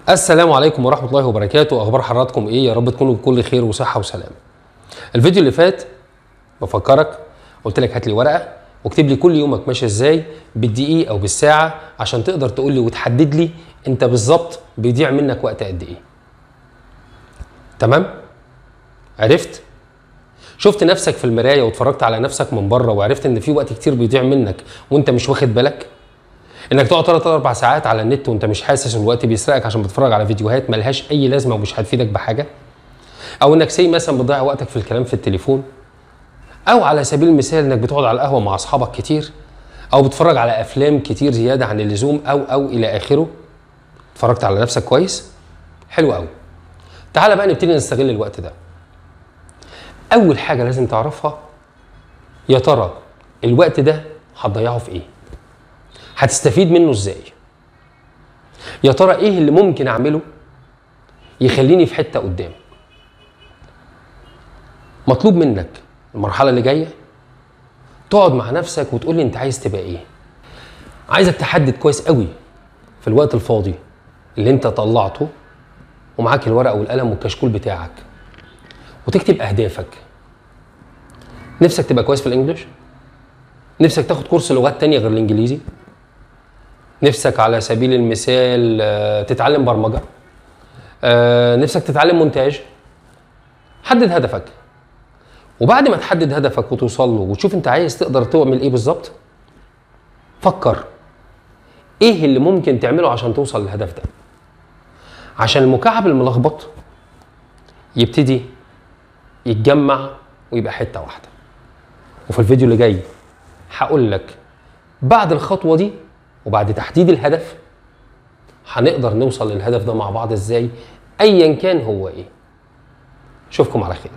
السلام عليكم ورحمة الله وبركاته. أخبار حضراتكم إيه؟ يا رب تكونوا بكل خير وصحة وسلامة. الفيديو اللي فات بفكرك قلت لك هات لي ورقة واكتب لي كل يومك ماشي إزاي بالدقيقة أو بالساعة عشان تقدر تقول لي وتحدد لي أنت بالظبط بيضيع منك وقت قد إيه. تمام؟ عرفت؟ شفت نفسك في المراية واتفرجت على نفسك من بره وعرفت إن في وقت كتير بيضيع منك وأنت مش واخد بالك؟ انك تقعد 3 4 ساعات على النت وانت مش حاسس والوقت بيسرقك عشان بتتفرج على فيديوهات ملهاش اي لازمه ومش هتفيدك بحاجة، او انك say مثلا بتضيع وقتك في الكلام في التليفون، او على سبيل المثال انك بتقعد على القهوة مع اصحابك كتير، او بتتفرج على افلام كتير زيادة عن اللزوم، او الى اخره. اتفرجت على نفسك كويس؟ حلو قوي. تعالى بقى نبتدي نستغل الوقت ده. اول حاجة لازم تعرفها، يا ترى الوقت ده هتضيعه في ايه؟ هتستفيد منه ازاي؟ يا ترى ايه اللي ممكن اعمله يخليني في حتة قدام؟ مطلوب منك المرحلة اللي جاية تقعد مع نفسك وتقول لي انت عايز تبقى ايه. عايزك تحدد كويس قوي في الوقت الفاضي اللي انت طلعته ومعاك الورقة والقلم والكشكول بتاعك وتكتب اهدافك. نفسك تبقى كويس في ال English؟ نفسك تاخد كورس لغات تانية غير الانجليزي؟ نفسك على سبيل المثال تتعلم برمجة؟ نفسك تتعلم مونتاج؟ حدد هدفك، وبعد ما تحدد هدفك وتوصل له وتشوف انت عايز تقدر تعمل ايه بالظبط، فكر ايه اللي ممكن تعمله عشان توصل للهدف ده، عشان المكعب الملخبط يبتدي يتجمع ويبقى حتة واحدة. وفي الفيديو اللي جاي هقول لك بعد الخطوة دي وبعد تحديد الهدف هنقدر نوصل للهدف ده مع بعض ازاي، ايا كان هو ايه. اشوفكم على خير.